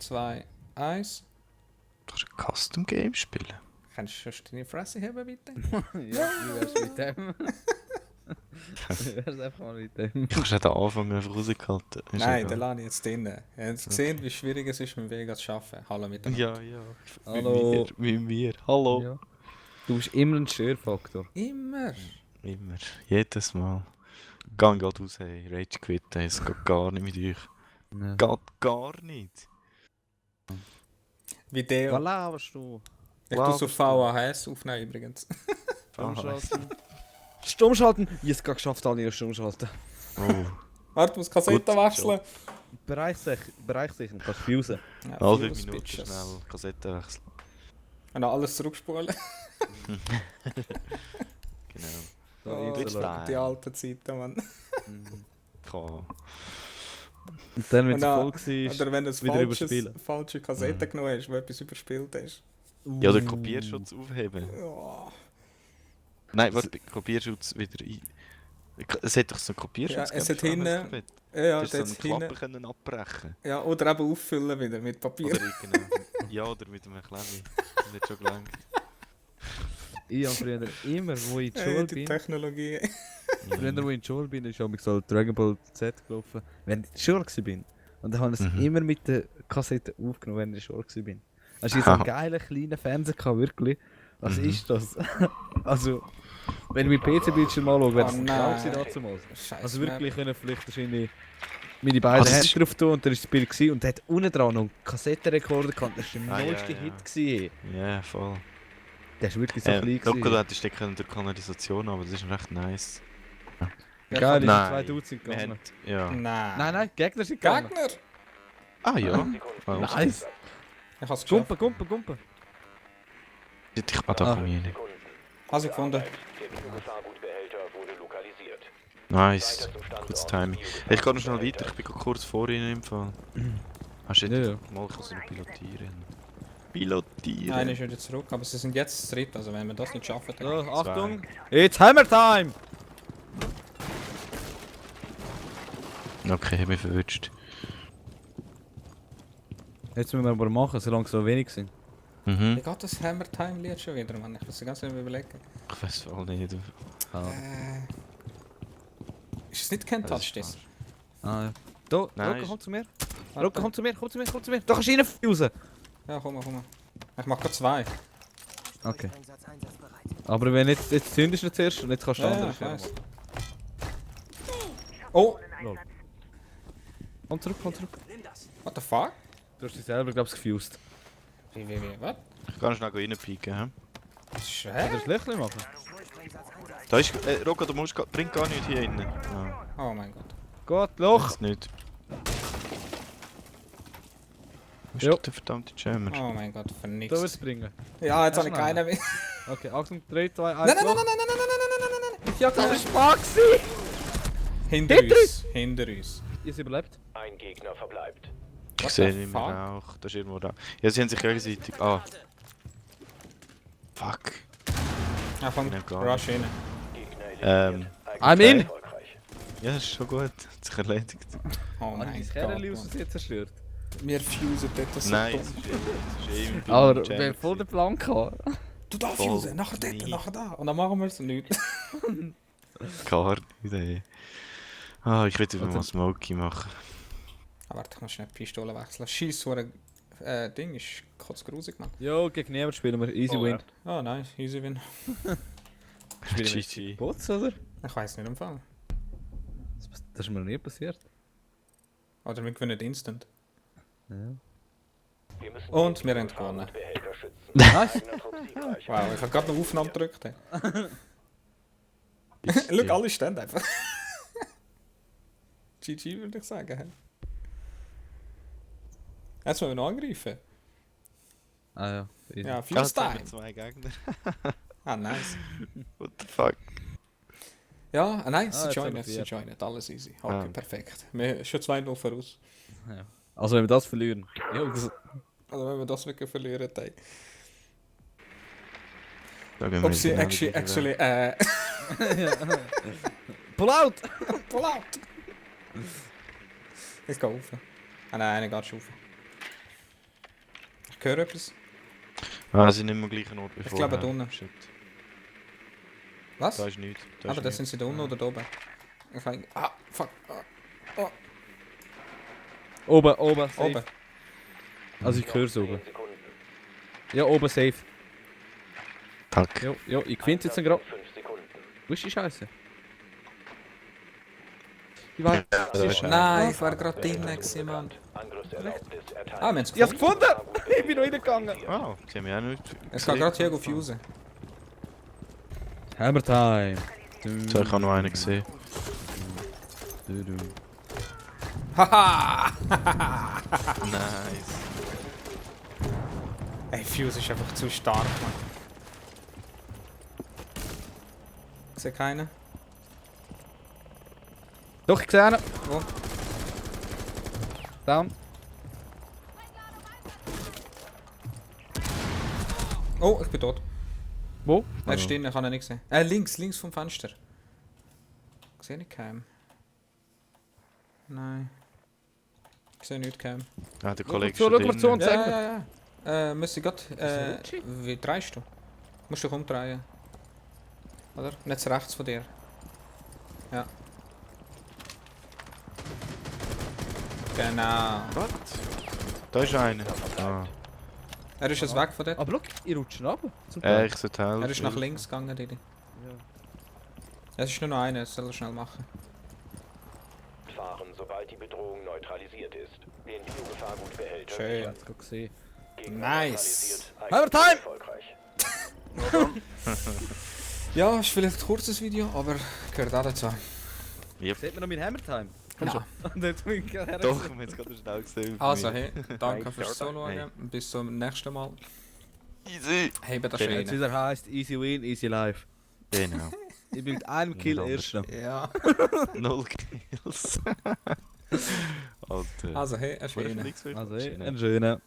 2, 1. Du kannst ein Custom Game spielen. Kannst du schon deine Fresse haben, bitte? Ja, wie wär's mit dem? Wie wär's einfach mal mit dem? Ich habe den Anfang einfach rausgehalten. Ist Nein, egal. den lasse ich jetzt drin. Ihr habt gesehen, wie schwierig es ist, mit Vega zu arbeiten. Hallo miteinander. Ja, ja. Hallo. Mit mir. Hallo. Ja. Du bist immer ein Störfaktor. Immer. Immer. Jedes Mal. Gang gerade raus, hey. Rage quitten. Es geht gar nicht mit euch. Ja. Geht gar nicht. Video. Was laberst du? Ich tue so VHS aufnehmen übrigens. Stummschalten. Stummschalten! Ich habe es gerade geschafft, alle stummschalten. Oh. Warte, muss Kassette Gut, wechseln. Bereichssicherung, kannst du fusen. Ja, Alle Fuse, Minuten Bitches. schnell Kassette wechseln. Und dann alles zurückspulen. Genau. Oh, Twitch Time. die alten Zeiten, Mann. Kann. Und dann, wenn es Und dann- voll war, Oder wenn du wieder eine überspielen. falsche Kassette genommen hast, wo etwas überspielt hast. Ja, oder Kopierschutz aufheben. Ja, Nein, warte, Kopierschutz wieder ein. Es hat doch so einen Kopierschutz Ja, es hat gegeben, hinten- Robert. ja, Du hast so dort einen hinten. Klapper können abbrechen. Ja, oder eben auffüllen wieder mit Papier. Oder genau. Ja, oder mit einem Klemmi. Das hat schon gelangt. ich habe früher immer, wo ich in die Hey, Schule die bin, Technologie. früher, wo ich in die Schule bin, ist auch so Dragon Ball Z gelaufen, wenn ich in der Schule war. Und dann habe ich es Mhm. immer mit der Kassette aufgenommen, wenn ich in der Schule war. Hast du so einen geilen kleinen Fernseher gehabt, wirklich? Was Mhm. ist das? Also, wenn ich mein PC-Bildschirm mal schaue, wäre Oh es nein. klar gewesen damals. Scheiße. Also wirklich können vielleicht wahrscheinlich meine beiden Also es Hände ist- drauf tun und dann ist das Bild gewesen. Und der hat unten dran noch einen Kassettenrekorder gehabt. Das war der Ah, ja, neueste ja. Hit gewesen. Ja, voll. Der ist wirklich so klein Loco, gewesen. du hättest stecken durch Kanalisation, aber das ist recht nice. Geil, ist Nein. zwei Dutzend Wir gegangen. haben, ja. Nein. Nein, Gegner sind gegangen. Gegner! Ah ja. Oh, Nice. Ich hab's geschafft. Gumpen, Gumpen, Gumpen. Ah, da komme ich rein. Hast du gefunden? Nice. Gutes Timing. Ich gehe noch schnell weiter, ich bin gerade kurz vor Ihnen im Fall. Hast du Ja, ja. mal so pilotieren? Pilotieren? Nein, ist wieder zurück, aber sie sind jetzt zu dritt, also wenn wir das nicht schaffen, dann... So, Achtung. It's Hammer Time! Okay, ich habe mich verwünscht. Jetzt müssen wir aber machen, solange es so wenig sind. Mhm. Wie geht das Hammer Time Lied schon wieder, Mann? Ich muss die ganze Zeit überlegen. Ich weiß voll nicht. Ist es nicht kein Das ist Touch, das? Ah, ja. Da, Nein, Rocco, ist- komm zu mir. Warte. Rocco, komm zu mir, komm zu mir, komm zu mir. Da kannst du reinfusen. Ja, komm mal. Ich mach gerade zwei. Okay. Aber wenn jetzt zündest du nicht zuerst und jetzt kannst du Ja, andere ich Stellen weiß. Oh, machen. Komm zurück, komm zurück. what the fuck? Du hast dich selber, glaubst du, gefused. Wie, was? Ich kann schnell reinpieken, hä? Das ist Kannst du schwer. das Lächeln machen? Da ist... Rocco, du musst... Bring gar nichts hier rein. Ah, Oh mein Gott. Gott, Loch! das nicht. Wo ist Jo. denn der verdammte Jammer? Oh mein Gott, Da vernichts. wird's bringen. Ja, jetzt Hast habe ich du noch keinen mehr. Okay, Achtung, 3, 2, 1, Nein, nein, nein, nein, nein, nein, nein, nein, nein, nein, nein, nein. Ich jag Das ihn. ist Maxi! Hinter Hinter uns. Hinter uns. Ihr habt überlebt? Ein Gegner verbleibt. Ich What sehe the nicht mehr fuck? Rauch. Das ist irgendwo da. Ja, sie haben sich gegenseitig... Ah. Fuck. Ja, komm, Nein, gar rush rein. Gegner Ähm... I'm in! erfolgreich. Ja, das ist schon gut. Hat sich erledigt. Oh Habe mein ich das Gott. Kerl aus Mann. Versehen zerstört? Wir fusen dort so Nein, dumm. es ist eben... Aber wir haben voll den Plan gehabt. Du darfst Voll fusen, nachher dort, nie. nachher da. Und dann machen wir es nicht. Gar nicht, ey. Ah, ich will wieder Warte. mal Smokey machen. Aber warte, ich muss schnell die Pistole wechseln. Scheiss, so ein Ding ist kurz grusig, Mann. Jo, gegen niemand spielen wir Easy Oh, Win. Oh, nice, easy win. Spielen wir GG. Bots, oder? Ich weiß nicht im Fall. Das ist mir noch nie passiert. Oder wir gewinnen instant. Ja. Wir müssen Und wir haben die gewonnen. Behälter schützen. Nice! Einer Trupp siegreich. Wow, ich habe gerade noch Aufnahme gedrückt. Hey. Schau, alle stehen einfach. GG würde ich sagen. Hey. Jetzt müssen wir noch angreifen. Ah ja. Easy. Ja, Ja, Fuse jetzt haben Time. wir zwei Gegner. Ah, nice. What the fuck? Ja, nein, Ah, sie jetzt joinen, haben wir sie vier. joinen. Alles easy. Okay, Ah, okay. perfekt. Wir haben schon 2-0 voraus. Ja. Also wenn wir das verlieren. Jo, das, Also wenn wir das wirklich verlieren, dann... Da gehen wir Ob sie genau actually, wieder. Pull out! pull out! Ich gehe rauf. Ah nein, einer geht schon rauf. höre etwas. Ah, sie sind nicht mehr gleichen Ort wie Ich glaube, vorher. da unten. Shit. Was? Da ist nichts. Da Aber ist das sind sie da unten oder da oben? Ich kann... Ah, fuck. Ah, Oben, safe. oben. Also ich höre es oben. 10 Sekunden. Ja, oben safe. Danke. Ja, ich finde jetzt gerade. 5 Sekunden. Wo ist die Scheiße? Ich weiß. Nein, ich war gerade drinnen, Mann. Angriffserlaubnis erteilt. Ah, wir haben es Ich hab's gefunden. gefunden! Ich bin noch reingegangen. Wow, sie haben mich auch nicht Es geht gerade hier auf Fuse. Hammer Time. So, ich habe noch einen gesehen. Haha! Nice. Ey, Fuse ist einfach zu stark, Mann. Ich sehe keinen. Doch, ich sehe einen. Wo? Down. Oh, ich bin tot. Wo? Er ist drin, ich kann ihn nicht sehen. Links vom Fenster. Ich sehe nicht keinen. Nein. Ich sehe nicht keinen. Ah, der Kollege Schau ist mal zu und Ja, zeig mir. ja, ja. Müsste grad... Rutschi? Wie drehst du? Musst dich umdrehen. Oder? Nicht rechts von dir. Ja. Genau. Was? Da ist einer. Ah. Er ist jetzt weg von dort. Aber schau, ich rutsche runter. Zum Teil. Ich sollte helfen. Er ist nach links gegangen, Didi. Es ist nur noch einer, das soll er schnell machen. Fahren, sobald die Bedrohung neutralisiert ist. Den Biogefahr gut behält. Schön. Ich hab's gerade gesehen. Gegner Nice. neutralisiert. Hammer Time! Erfolgreich. Ja, ist vielleicht ein kurzes Video, aber gehört auch dazu. Yep. Seht man noch mein Hammer Time? Komm Ja. schon. Und jetzt bin ich gerade Doch, wir haben jetzt gerade schnell gesehen. Also, hey, danke fürs Hey. Zuschauen. Bis zum nächsten Mal. Easy. Heben das Genau. Jetzt schön. wieder heisst Easy Win, Easy Life. Genau. Ich bin mit einem Kill Genau. Erster. Ja. 0 Kills. Alter. Also, hey, ein Wo ist schöner. nichts für Also, Maschine? ein schöner.